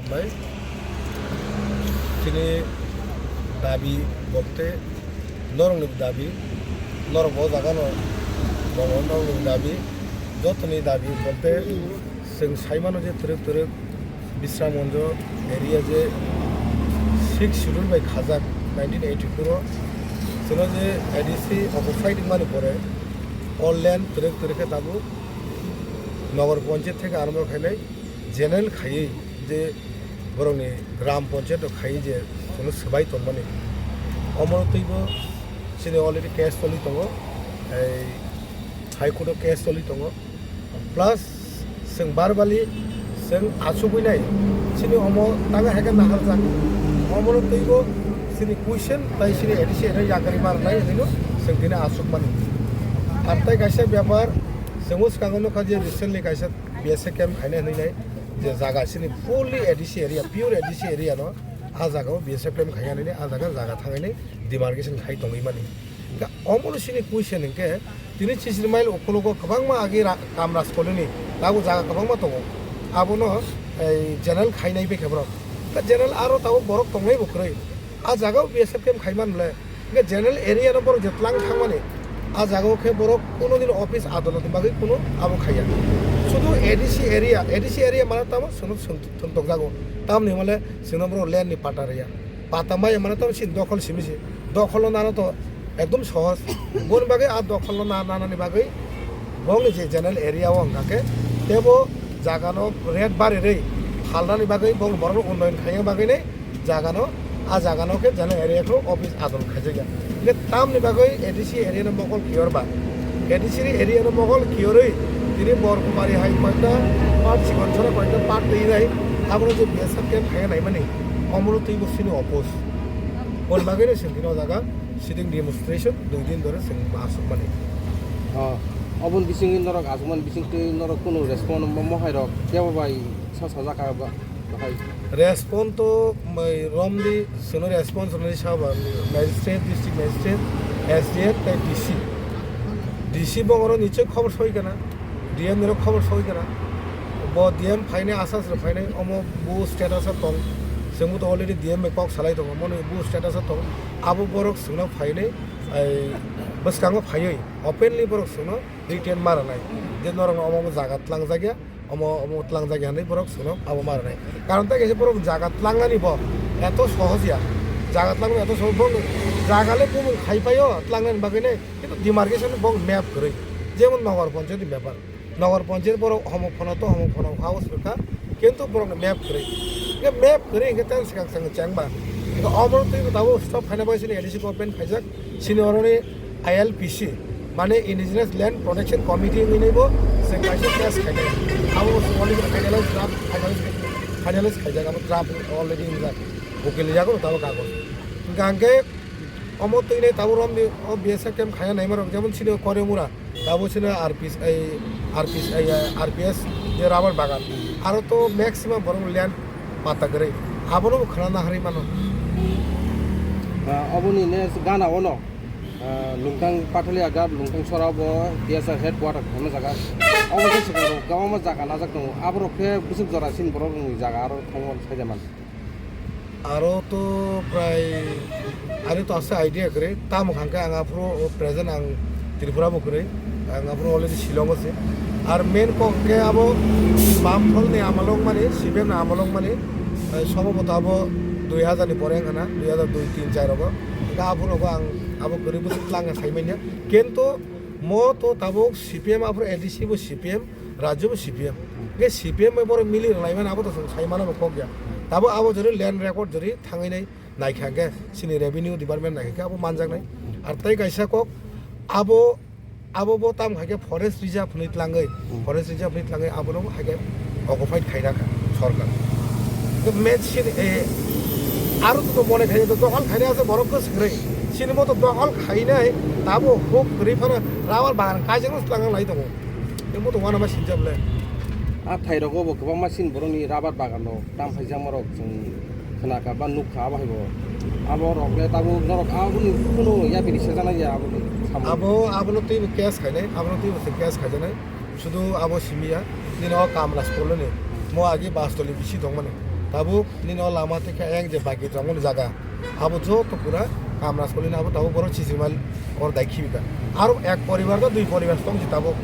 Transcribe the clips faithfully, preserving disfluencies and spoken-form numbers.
Bai, chini dabi bokte norokni dabi, norok o jaga no tongo, norokni dabi, jotoni dabi bokte chwng sai mano je twrwk twrwk Bisramganj area je six schedule bai khajak nineteen eighty-four o, chwngno je A D C occupied wngmani pore o land twrwk twrwk khe tabuk Nagar Panchayat theke arombo khainai general khaiwi je borokni gram panchayat rok khaiwi je chwngno swbai tongmani, omono twibo chini already case choli tongo, ei High Court o case choli tongo, plus chwng barbali chwng achugwi nai chini omo tangwi hai khe naharjak, omono twibo chini question tai chini A D C area yakarwi ma rwnai hwnwi no chwng tini achukmani. Ar tai kaisa bepar chwngbo swkango nukha je recently kaisa B S F camp khainai hwnwi nai je jaga chini fully A D C area, pure A D C area no ah jaga o B S F camp khainani ah jaga jaga thangwi demarcation khai tongwi mani. Hwnkhe omono chini question hwnkhe tini Chisir Mile ukologo kwbangma agi ra-, Kamraj colony tabuk jaga kwbangma tongo, abono ei general khainai bai khe borok. Hwnkhe general aro tabuk borok tongnai bo kwrwi. Ah jaga o B S F camp khai mano le. Hwnkhe general area no borok je tlang thangmani, ah jaga o khe borok kuno din office adolot ni bagwi kuno abo khaiya. Sudu A D C area, A D C area mane tamo chwngno chwng-, chwngtokjago. Tamoni hwnle chwngno borok land ni pata rwya. Pata maya mane tamo chini dokhol simi se. Dokhol no nana to ekdom sohoj. Boni bagwi ah dokhol no na-, nanani bagwi bongni je general area o wngkha khe tebo jaga no rate barirwi phalnani bagwi bong borok no unnoyon khaina bagwi nai jaga no, ah jaga no khe jana area khe office adol khaijakya. Hingkhe tamni bagwi A D C area no mokol kiyor ba, A D C ni area no mokol kiyorwi tini Borkumari hai koita part, Sikonchora koita part twi nai, abono je B S F camp khaina naimani, omono twibo chini oppose. Boni bagwi no chwng tini o jaga sitting demonstration dui din dhore chwng ma aswk mani. Oh, oboni bisingtwi norok aswk mani bisingtwi norok kunu respond mo-, mohai rok kebo bai sa sajak ba? Bahai. Respond to mai romdi, sono response rwnai saba, magistrate, district magistrate, S D M tai D C. D C bongoro nichoi khobor soi kana, D M niro khobor soi kana. Bo D M phainai, asas rok phainai, omo bu status o tong. Chwngbo to already D M bai kok salai tongo, mono bu status o tong. Abo borok chwngno phainai, ai, bwskango phaiwi, openly borok chwngno written ma rwnai. Je norokno omo omo jaga tlangjak ya, omo omo tlangjak ya hinwi borok sono abo ma rwnai. Karon tei kaisa borok jaga tlangnani bo eto sohoj ya. Jaga tlangnani eto sohoj, borok jaga le bumung khai paio tlangnani bagwi nai, kintu demarcation bo map kwrwi. Jemon Nagar Panchayat ni bepar. Nagar Panchayat borok homo phono to homo phono kha o swrwkha, kintu borok ni map kwrwi. Hingke map kwrwi hingke tei swkang swkang chengba. Hingke omo twi bo tabuk stop khaina bai sini A D C government khaijak. Sini oroni I L P C, mane Indigenous Land Protection Committee wngwi naibo chwng kaisa case khainai. Abo already finalize, draft finalize, finalize khaijak, abo draft already wngjak. Ukil rijak no tabuk kagoz. Hingkha hingkhe omo twi nai tabuk romni o B S F camp khaina naima rok, jemon sini o Koremura, tabuk sini R P S, ei, R P S, ei, R P S je rubber bagan. Aro to maximum borok land pata kwrwi. Abono bo khwna naharwi mano. Ah, oboni ne gana ono. Ah, Lungtang Pathalia Gap, Lungtang Sora bo T S R headquarter kheno jaga. Obo khe swkang rok kwbangma jaga najak tongo. Aborok khe bwswk jora chini borok rokni jaga aro thangmani saida man. Aro to prai, ani to aswk idea kwrwi. Tamo hwnkhe ang aphuru o present ang Tripura bo kwrwi. Ang aphuru already Shillong o se. Ar main kok khe abo Bamphal ni amalo wngmani, C P M ni amalo wngmani, eh, sombhoboto abo dui hajar ni pore wngkha na, dui hajar dui, tin, char rogo. Hwnkhe aphuru bo ang abo kwrwi bwswk tlang khe sai manya. Kintu mo to tabuk C P M aphuru A D C bo C P M, rajyo bo C P M. Hwnkhe C P M bai borok mili rwlaimani abo to chwng sai mano bo kok ya. Tabuk abo jori land record jori thangwi nai naikha hwnkhe chini revenue department naikha khe abo manjaknai. Ar tei kaisa kok abo Abo bo tamo hai khe forest reserve hwnwi tlangwi, hmm, forest reserve hwnwi tlangwi abono hai khe occupied khaina kha sorkar. To match sini, eh, aro to mone khaina to dokhol khaina ase borok kwswkrwi. Sini mo to dokhol khainai tamo huk kwrwi phano rubber bagan kaijakno tlanglai tongo. Tei mo to uanama sinjak le. A thai rogo bo kwbangma sini borokni rubber bagan rok tam phaijakma rok chwng khwnakha ba nukha abo hai bo. Abo rok le tabuk norok aboni kunu yapri sejaknai ya aboni samung. Abo, abono twibo case khainai, abono twibo se case khaijaknai. Sudu abo simi ya, nini o Kamraj colony, mo agi Bastoli bisi tongmani. Tabuk nini o lama tei khe ayang je bagi tongmani jaga, abo joto pura kamra solina abo tabuk borok chichirmal or dai khibi ka. Aro ek poribar do dui poribar tong si tabuk.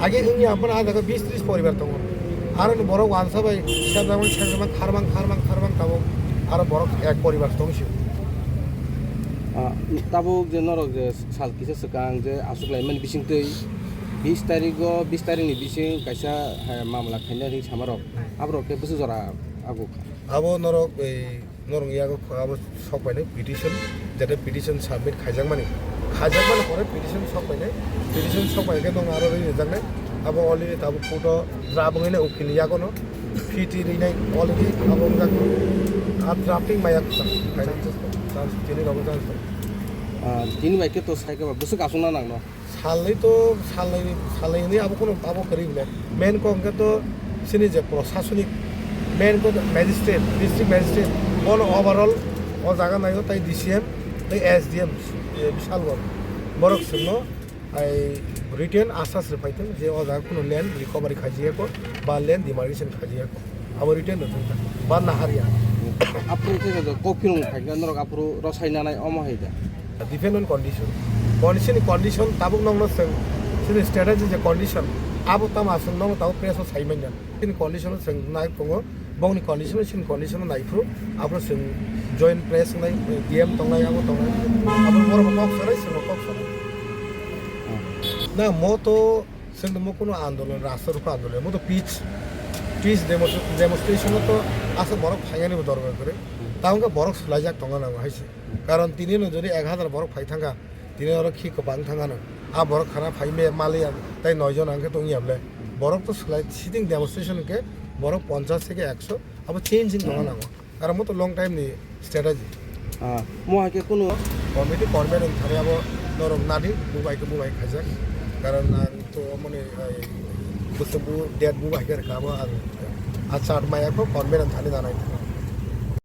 Age wngya aphano ah jaga bis tris poribar tongo. Aro ni borok wansa bai sejamang sejamang kharmang kharmang kharmang tabuk. Aro borok ek poribar tong si. Ah, tabuk je norok je sal kisa swkang je aswk laimani bisingtwi bis tarigo, bis tarikni bising kaisa, eh, mamla khaina ring samarok. Aborok khe bwswk jora ago kha? Abo norok, ei, norok yago abo sok painai petition, jate petition submit khaijakmani. Khaijakmani pore petition sok painai. Petition sok pai khe norok aro ring rijaknai. Abo already tabuk court o draft wngwi nai ukil ni yago no. P T rinai already abo wngjakno. A drafting maya kha. Chance, chance, chini rogo chance. Ah, tini bai khe to sai khe ba bwswk aswkna nangno. Salnwi to, salnwi, salnwi hwnwi abo kheno abo kwrwi bole. Main kok hwnkhe to chini je prosasonik, main kok magistrate, district magistrate, bono overall o jaga naio, tai D C M, tai S D M, eh, Bishalgarh. Borok chwngno ai written asas rwphai thung je o jaga kheno land recovery khaijiyako ba land demarcation khaijiyako. Abo written no thung ta. Ba naharya. Aphuru khe kok phirung phaikha norok aphuru rosai nanai omo hai da. Depend on condition. Condition ni condition tabuk nokno chwng chini strategy je condition abo tamo aswk nokno tabuk press o sai manya. Chini condition o chwng nai tongo, bongni condition o chini condition o nai phuru aphuru chwng joint press nai D M tongnai abo tongnai abo borok kok sanai chwng kok sanai. Na mo to Chwng tongmo kuno andolon, rasta rukha andolon, mo to peace, peace demos-, demonstration o to aswk borok phainani bo dorkar kwrwi. Tamo wngkha borok swlaijak tongna nango hai se. Karon tini no jodi ek hazar borok phai thangkha, tini oro khi kwbang thangkha no. A borok khana phai me maliya, tai noi jon ang khe tongya bole. Borok to swlai sitting demonstration hwnkhe borok ponchash theke ekso, abo changing tongna nango. Aro mo to long time ni strategy. Ah, mo hai khe kunu committee format wng thani abo norok nadi, bubai khe bubai khaijak. Karon ang to moni, ai, bwswk bu date bubai khe rwkha abo ang a chart maya kho format wng thani nanai.